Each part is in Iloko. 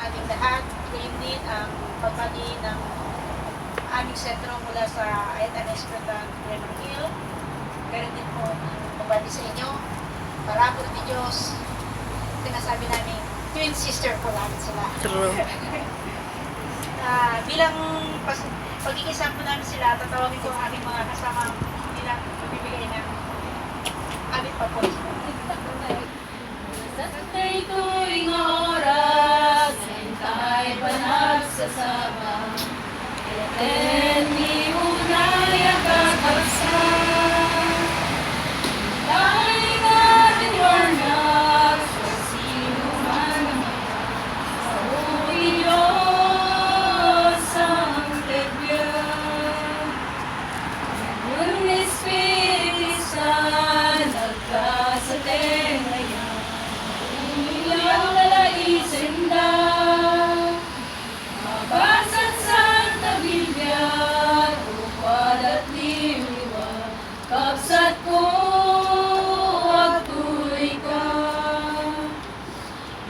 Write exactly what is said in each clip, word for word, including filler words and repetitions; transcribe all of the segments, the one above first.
Ating lahat, gayon din ang pagbati ng aming sentro mula sa Ayat Anes President Raymond Hill. Gayon din po ang pagbati sa inyo. Parabur ni Diyos. Sinasabi namin, twin sister po namin sila. True. Ah, bilang pas- pagkikisama po namin sila, tatawagin ko ang aming mga kasama bilang magbibigay ng aming pabuhay. Sa daytoy nga oras, intay panagsasaba, ket ni unay a kakabsat. Intay nga tiwarnak, sa sino man a mata, sa Dios ang tebyan. Kun Espiritu Santo nagkasatengaya, inyang lalaisenda. Mabasa Santa Biblia, upat a liwa, kabsatko, agtuloyka.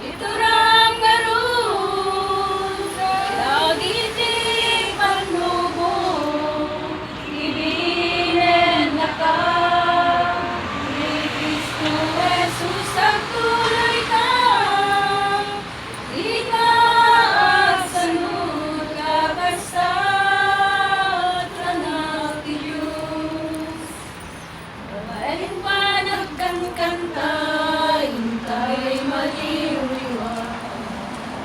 Ituram ngarud dagiti pannubok, ibinennaka ni Cristo Jesus, agtuloyka, dika agsanod, kakabsat, anak ti Dios. Wen panagkankanta, intay maliwliwa,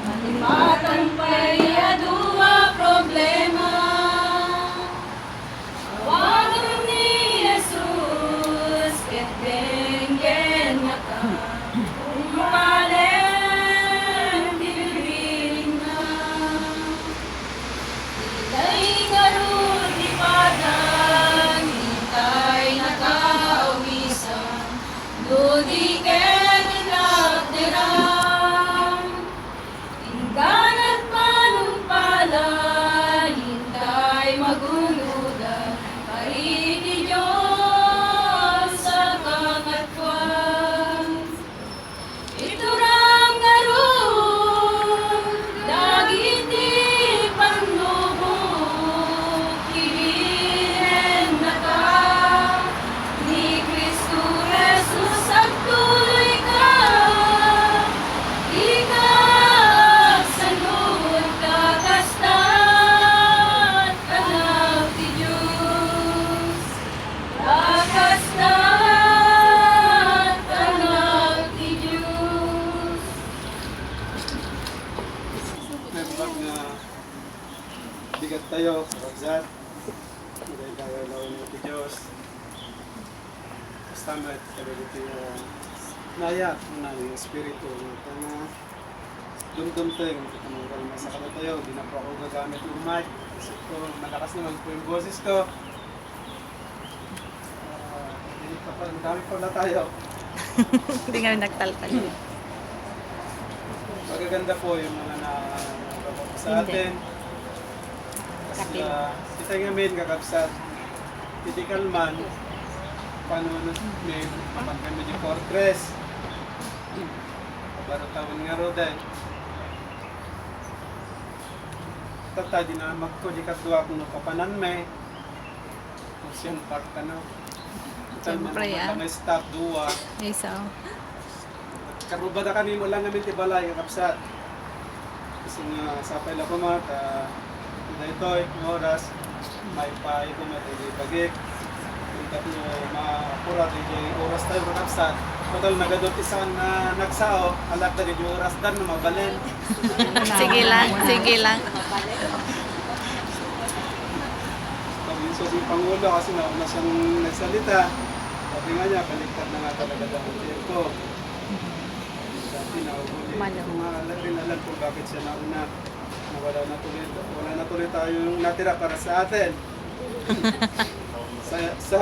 malimatang pay a dua problema. Awagen ni Jesus ket denggennaka, ungpalen ti bibilinna. Itay ngarud ti padam, itay nakaawisan, no di ket inakderan. Ingganat manungpalan, intay magunudan, kari ti Dios a Kangatoan. Ituram ngarud dagiti pannubok, ibinennaka ni Cristo Jesus, agtuloyka, dika agsanod, kakabsat, anak ti Dios. Kakabsat, anak ti Dios. Naimbag nga bigat tayo, kabsat. Idaydayawlaw ti Dios. Basta met, kadagiti, ah, naayat, nga espiritu, nga Dumdumteng, iti tumunggal nga sakadatayo, di na po ako gagamit ng mic. Isip ko, malakas naman po yung boses ko. Ah, hindi pa pa, madami pa na tayo. Hindi nga nagtaltal. Magaganda po yung mga na, na sa Hindi. atin. Kasi, Kapil. ah, kita nga main kakabsat. Typical man, paano na may pagkami di four dress. Baro taon nga ro, day. Tata, di na magko, di kadua kung napapanan me. Ocean Park, ano. Siyempre, ah. May stop, dua. Isa. Karubada kami mo lang namin ti balay, kakabsat. Kasi nga, sapay lang ko, mga ka-, daytoy, nga oras. Maypay ko, may daytoy bagik. Tapno maapura daytoy oras tayo, kakabsat. Total, nagadot isan na nagsao, alak dagiti oras dan, no, mabalin. Sige lang, sige lang. Pag yung sa si Pangulo, kasi nauna siyang nagsalita, sabi nga niya, baliktad na nga talaga daw ang tempo. Dati na, Malo. Kung nga, alam rin alam kung bakit siya nauna. Wala na tuloy, wala na tuloy tayong natira para sa atin. Sa, sa,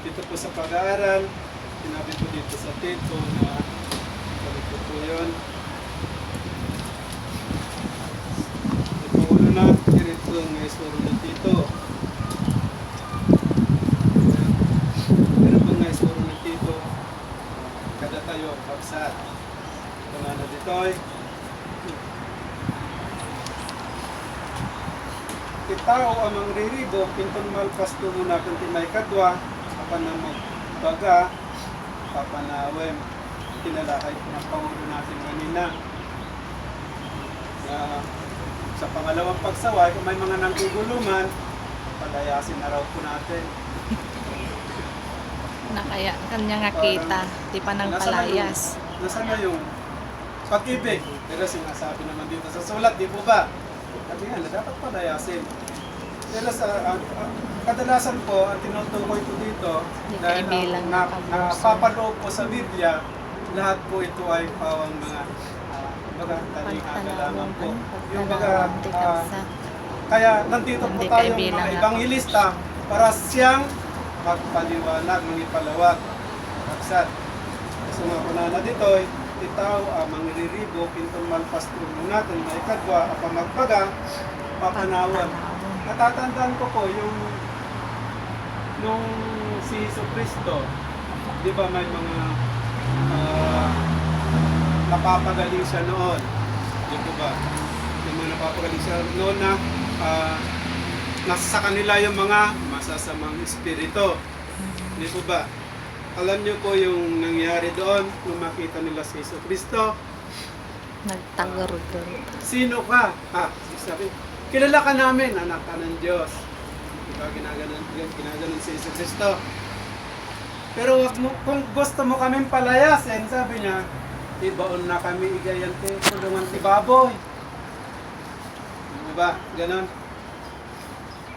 dito po sa pag-aaral, sinabi po dito sa Tito na, sabi ko po yun. Ito, una na, dito nga isuro ni Tito. Dito nga isuro ni Tito. Kada tayo, pagsa, ito na na dito, eh. Tao a mangriribuk, inton malpasto muna ken ti maikadua, apan a magbaga, papanawem. Kinalahay na pangulo natin kanina. Na sa pangalawang pagsaway, kung may mga nangguguluman, palayasin na raw po natin. Na kaya kanya nga Parang kita, di pa nang nasaan na yung, palayas. Nasaan na yung pag-ibig? Pero sinasabi naman dito sa sulat, di po ba? Sabi nga na dapat palayasin. Pero sa, ah, ah, kadalasan po, ang tinutukoy ko dito, Hindi dahil kaibigan ang na na, kapuso. Napapaloob po sa Biblia, lahat po ito ay pawang mga, ah, kumbaga, talinghaga lamang po. Pagtanawan, ano? Yung baga, Pagtanawan, ah, tikabsa. Kaya nandito po Hindi tayo, kaibigan mga na kapuso. Ebanghelista, para siyang magpaliwanag, mangipalawag. Kabsat. So, nga kunana ditoy, ti tao a mangriribuk, inton malpasto muna ken maikadua a pamagbaga, papanawon. Papanawon. Natatandaan ko po yung nung si Jesu Cristo, di ba, may mga, ah, napapagaling siya noon. Di po ba? Yung mga napapagaling siya noon na, ah, nasa kanila yung mga masasamang espiritu. Di po ba? Alam niyo po yung nangyari doon nung makita nila si Jesu Cristo? Nagtagurgur. "Sino ka?" Ah, sabi, "Kilala ka namin, anak ka ng Diyos." Di ba, ginaganon, ginaganon si Jesu Cristo. "Pero wag mo, kung gusto mo kaming palayasin," sabi niya, "ibaon na kami idiay ti kulungan ti baboy." Di ba? Ganon.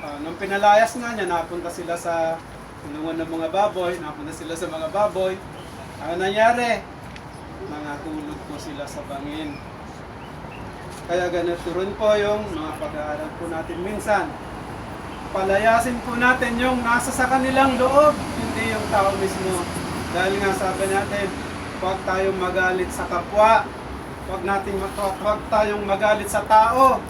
Ah, nung pinalayas nga niya, napunta sila sa kulungan ng mga baboy, napunta sila sa mga baboy. Ano nangyari? Nangatulog po sila sa bangin. Kaya ganito rin po yung mga pag-aaral po natin minsan. Palayasin po natin yung nasa sa kanilang loob, hindi yung tao mismo. Dahil nga sabi natin, huwag tayong magalit sa kapwa. Huwag nating ma-, huwag, huwag tayong magalit sa tao.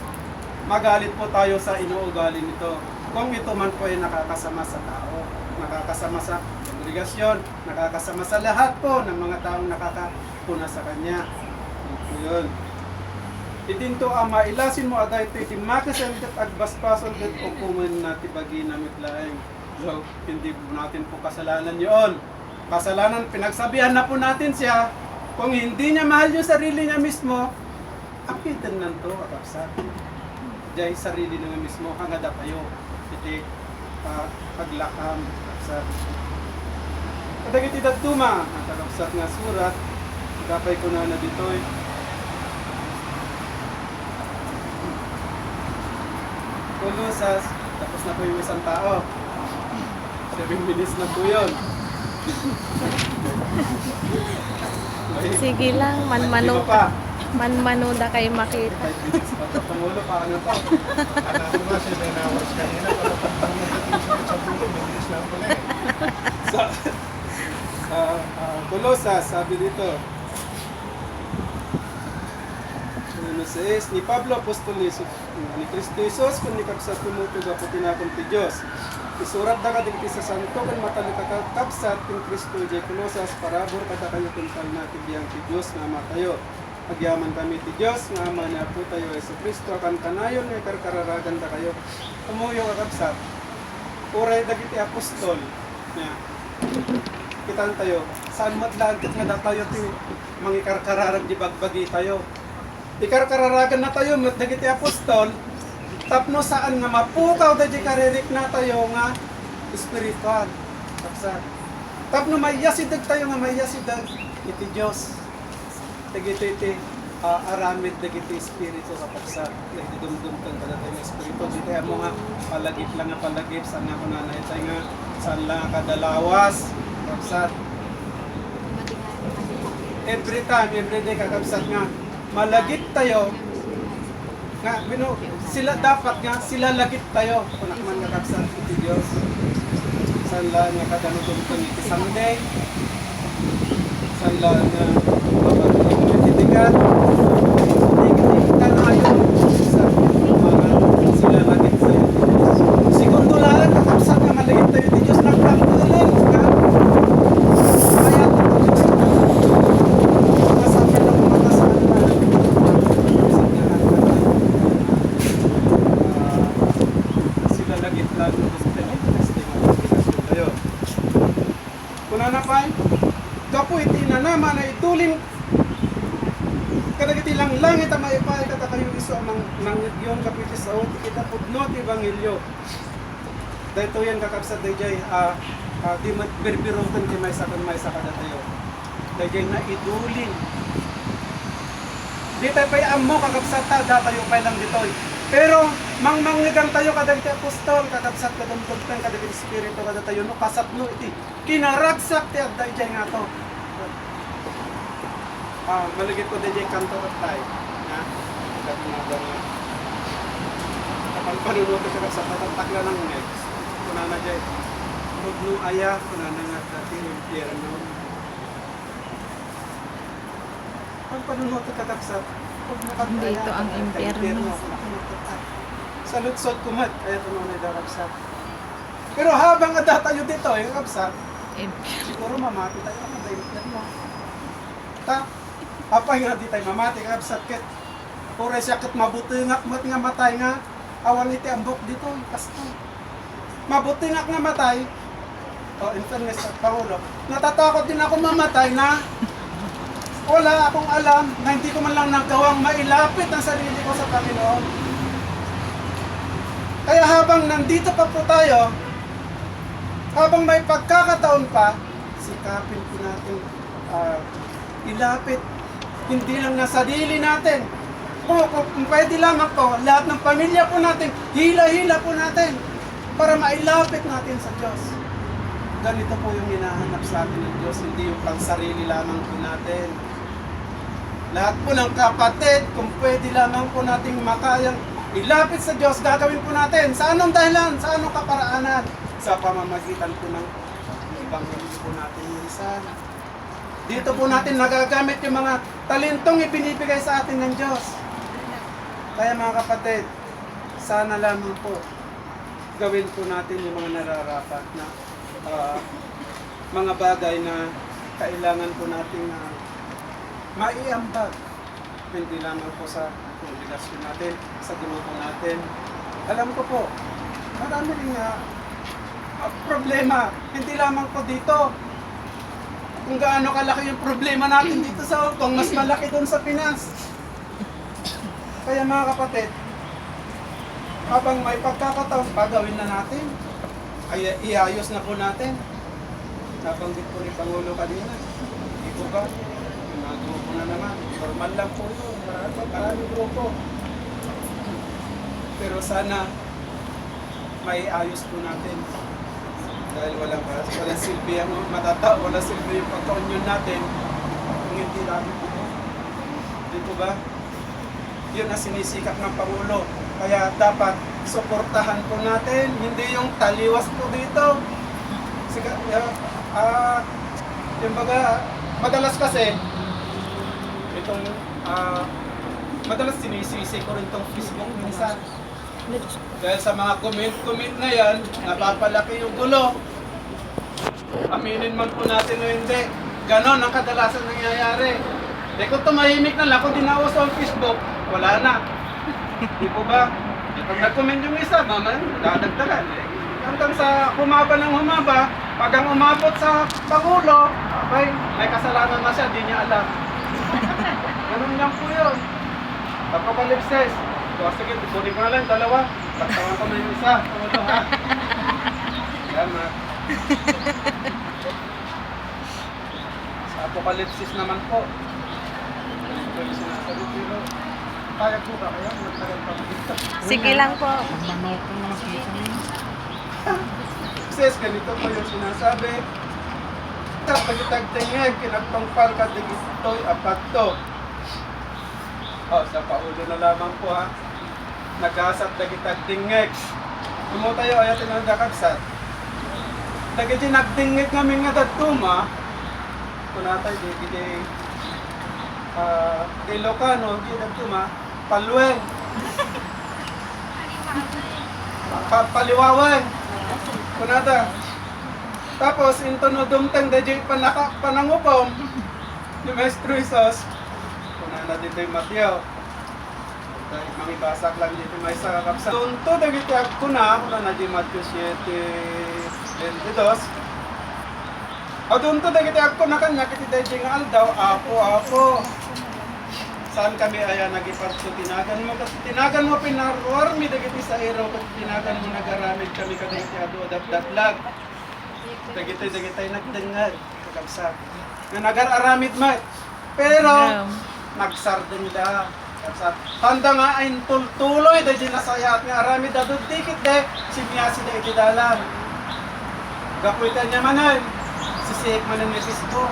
Magalit po tayo sa inuugali nito. Kung ito man po ay nakakasama sa tao, nakakasama sa kongregasyon, nakakasama sa lahat po ng mga taong nakakapuna sa kanya. Yun po yun. Idinto a mailasin mo a daytoy ti makisan ket agbasbasol ket ukomen na ti bagina met laeng. So, hindi po natin po kasalanan yon. Kasalanan, pinagsabihan na po natin siya. Kung hindi niya mahal yung sarili niya mismo, apitan nanto, kakabsat. Diay sarili na nga mismo, hangad a kayo. Iti, ah, paglakam, kakabsat. Kadagiti dadduma, kakabsat nga surat, apay kunana ditoy. Kolosas, tapos na po yung isang tao. Seven minutes na po yun. Sige lang, manmano Di ba pa? Manmano da kay makita. Five minutes pa. Pangulo, paano to? Akala ko nga, seven hours kanina, pero pag sa bulo, mabilis lang pala eh. Sa, ah, ah, Kolosas, sabi dito, Ano, sais, ni Pablo, apostol ni Jesus, ni Cristo Jesus, ken ni kabsat Timoteo, gapu ti nakon ti Dios. Isuratda kadagiti sasanto ken matalek a ka-, kabsat ken Cristo idiay Colosas, parabur kadakayo ken talna ti biang ti Dios nga Amatayo. Agyamankami ti Dios nga Ama ni Apotayo Jesu-Cristo a kankanayon nga ikarkararagandakayo. Kumuyo, kakabsat, uray dagiti apostol, nia, kitantayo, saan met laeng ket nga datayo ti mangikarkararag di bagbagitayo. Ikarkararagannatayo met dagiti apostol tapno saan nga mapukaw daydi kaririknatayo nga espiritual. Kakabsat. Tapno maiyasidegtayo nga maiyasideg iti Dios. Dagitoy ti, ah, aramid dagiti espiritu, kakabsat. Dagiti dumdumteng kadatayo nga espiritu. Ditoy ammo nga palagip lang nga palagip, saan nga kunana itay nga, saan lang nga kadalawas, kakabsat. Every time, every day, kakabsat, nga malagiptayo, nga, bino, sila dapat nga, sila lagiptayo. Kunakman nga kakabsat iti Dios. Saan lang nga kadano dumteng iti Sunday. Saan lang nga mabagto iti bigat. Iti kanayon sa mga sila lagiptayo iti Dios. Segundo laeng, kakabsat, nga malagiptayo iti Dios, nagtangtelen nga mayat iti Dios. Kasapit ang mata sa kanta. Sa kanta. Ah, Naman a idulin kadagiti langlangit a maipaay kadakayo isu a mang-, mangngegyon, kapiti sao ti kinapudno ti ebanghelio. Daytoyen, kakabsat, daydiay, ah, ah, di met birbiroken ti maysa ken maysa kadatayo. Daydiay naidulin. Di tayo pay ammo, kakabsat, ta datayo pay lang ditoy. Pero mangmangngegantayo kadagiti apostol, kakabsat, kadagiti espiritu kadatayo no kasapno iti kinaragsak ti adda idiay ngato. Ah, malugit ko daydiay kanto ket tay. Ha? Ket nga ba nga, kapan panunotek, kakabsat, tatakla nang next. Kunana diay, "Pudno aya," kunana, "nga adda ti impierno." Kapan panunotek, kakabsat, "Pudno aya." Dito ang impierno. Sa lutsod ko met, aya ti nunay, kakabsat. Pero habang adda tayo ditoy, kakabsat, impierno, siguro mamati tayo, ano ba, impierno? Ta, apay nga di tayo mamati, kakabsat, ket uray siak ket mabutengak met nga matay nga awan iti ambok ditoy, kastoy. Mabutengak nga matay. Oh, in fairness, Pangulo, natatakot din ako mamatay na wala akong alam, na hindi ko man lang nagawang mailapit ang sarili ko sa Panginoon. Kaya habang nandito pa po tayo, habang may pagkakataon pa, sikapin po natin, ah, ilapit, hindi lang na sarili natin. Kung, kung, kung pwede lamang po, lahat ng pamilya po natin, hila-hila po natin para mailapit natin sa Diyos. Ganito po yung hinahanap sa atin ng Diyos, hindi yung pansarili lamang po natin. Lahat po ng kapatid, kung pwede lamang po nating makayang ilapit sa Diyos, gagawin po natin. Sa anong dahilan? Sa anong kaparaanan? Sa pamamagitan po ng ebanghelyo po natin minsan. Dito po natin nagagamit yung mga talentong ibinibigay sa atin ng Diyos. Kaya, mga kapatid, sana lamang po gawin po natin yung mga nararapat na, ah, mga bagay na kailangan po natin na maiambag. Hindi lamang po sa kongregasyon natin, sa grupo natin. Alam ko po, marami rin nga, ah, problema. Hindi lamang po dito. Kung gaano kalaki yung problema natin dito sa Hong Kong, mas malaki doon sa Pinas. Kaya, mga kapatid, habang may pagkakataon pa, gawin na natin. Ay, iayos na po natin. Nabanggit po ni Pangulo kanina. Di po ba? Yung mga grupo na naman. Normal lang po yun. Marami, marami grupo. Pero sana maiayos po natin. Dahil walang, walang silbi ang matata-, walang silbi yung pagka-union natin kung hindi natin po. Di po ba? Yun ang sinisikap ng Pangulo. Kaya dapat suportahan po natin, hindi yung taliwas po dito. Sika-, ah, ah, yung baga, madalas kasi, itong, ah, madalas sinisisi ko rin itong Facebook minsan. Dahil sa mga comment-comment na yan, napapalaki yung gulo. Aminin man po natin o hindi, ganon ang kadalasan nangyayari. Eh, kung tumahimik na lang, kung di nauso ang Facebook, wala na. Di po ba? Pag nag-comment yung isa, mama, dadagdagan. Eh, hanggang sa humaba ng humaba, pag ang umabot sa Pangulo, abay, may kasalanan na siya, di niya alam. Ganun lang po yun. Apokalipsis. O, sige, kunin ko na lang, dalawa. Pagtawan ko na yung isa. Pangulo, ha? Salamat. Sa Apokalipsis naman po. Ito yung sinasagot, pero payag po ba kayo? Magtagal pa dito. Sige lang po. Ang manok ko naman sa isang yun. Sis, ganito po yung sinasabi. Sa pagitagtingin, kinagpangpal ka digito'y apat to. Oh, sa Pangulo na lamang po, ha. Nagasat dagiti agdingngeg. Imo tayo, ayaw ti nagakabsat. Dagiti nagdingngeg ngamin nga dadduma, kunatay, di, di, ah, di Ilocano, di dadduma, palueng. Pa-, paliwaweng. Kunata. Tapos, into no dumteng, daydi panaka-, panangukom, ni Maestro Jesus, kunana ditoy Mateo. Tay, mangibasak lang dito, maysa, kakabsat. Tunto dagiti agkuna, kunana di Mateo siete veintidos, Adunto dagiti agkuna kaniak iti daydi nga aldaw, "Apo, Apo, saan kami aya nagipadto ti naganmo? Ket ti naganmo pinaruarmi dagiti sairo, ket ti naganmo nagaramid kami kadagiti adu a datdatlag." Dagitoy dagiti nagdengngeg, kakabsat, nga nagar-aramid met. Pero, nagsardengda. Kakabsat, tanda nga intultuloy daydi nasayaat nga aramid a dikit de, simiasida iti dalan. Gapu iti ania manen, sisiik manen ni Facebook.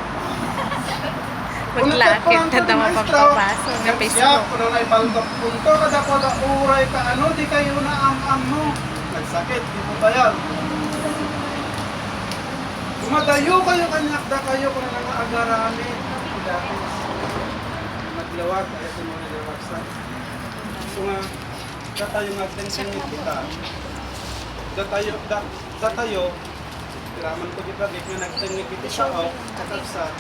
Maglakip ta dama pagpapaso nga Facebook. Kunana, ipalgappunto kadakuada uray kaano, di kayo naam-ammo. Nagsakit, di mo bayag. Dumadayo kayo kaniak, dakayo, kunana nga agaramid. Maglawag, ay, ito mo na yung website. So nga, datayo nga agdengdengngeg kita. Datayo, da-, datayo, iraman ko di bagik nga nagdengngeg iti sao, kakabsat.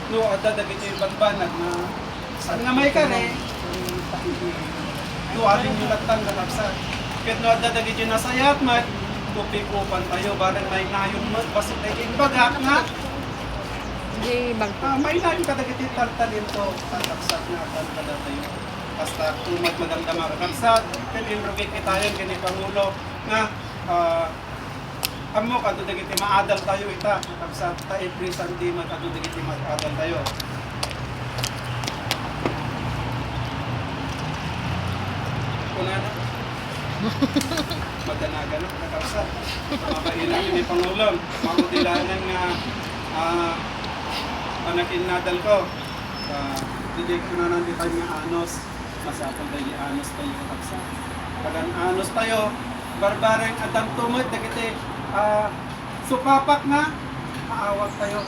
No, adda dagiti banbanag nga saan nga maikari, no, aling yung lattan, kakabsat. Ket no, adda dagiti nasayaat met, kupikupan tayo, bareng mainayon met, bassit dagiti imbagak nga, Di bag- ah, mainayon kadagiti taltalento, kakabsat nga addan kadatayo. Basta tumat madamdama, kakabsat, ket inrugi kitayen ken ni Pangulo nga, ah, ammo kadto dagiti maadal tayo ita, kakabsat, ta every Sunday man kadto dagiti maadal tayo. Kunana, madanagan, kakabsat. Mabainat ni Pangulo. Maudilanan nga, ah, panakinnadal ko. Ah, di, di, kunana, di tayo nga anos. Masapul tayo di anos tayo, kakabsat. Kagan anos tayo, barbareng addanto met dagiti, ah, supapak nga aawat tayo.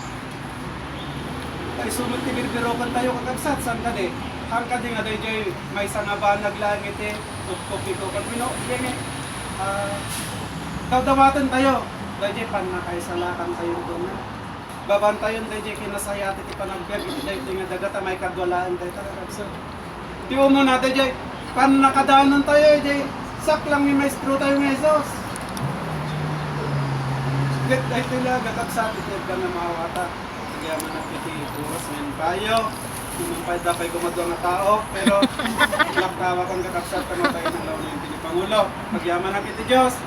Ay, isu met ti birbirokan tayo, kakabsat, saan kadi? Saan kadi nga daydiay maysa nga banag laeng iti uktok ito? Ket bino, bini, ah, dawdawaten tayo. Daydiay pannakaisalakan tayo ito, no? Babantayon daydiay kinasayaat iti panagbiag iti daytoy nga daga ta maikadua laeng dayta, kakabsat. Ti umuna daydiay, pannakadanon tayo, daydiay saklang ni Maestro tayo nga Jesus. Ket daytoy la, kakabsat, iti adda nga maawata. Agyamanak iti oras nga impayo. Impayo da pay kumadua nga tao, pero laktawakan, kakabsat, ta mabain a law ni Pangulo. Agyamanak iti Dios.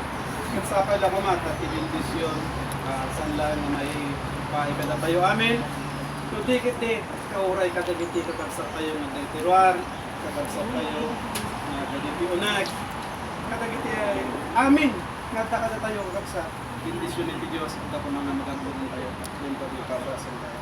Ket sapay la koma ta ti bendision, ah, saan laeng nga maipaay kadatayo amin. No di ket ti kauray kadagiti kakabsat tayo nga adda iti ruar, kakabsat tayo nga adda iti uneg, kadagiti, eh, amin nga adda kadatayo, kakabsat. Bendision iti Dios, adda koma nga magadburan tayo. Lintog nga kabrasen tayo.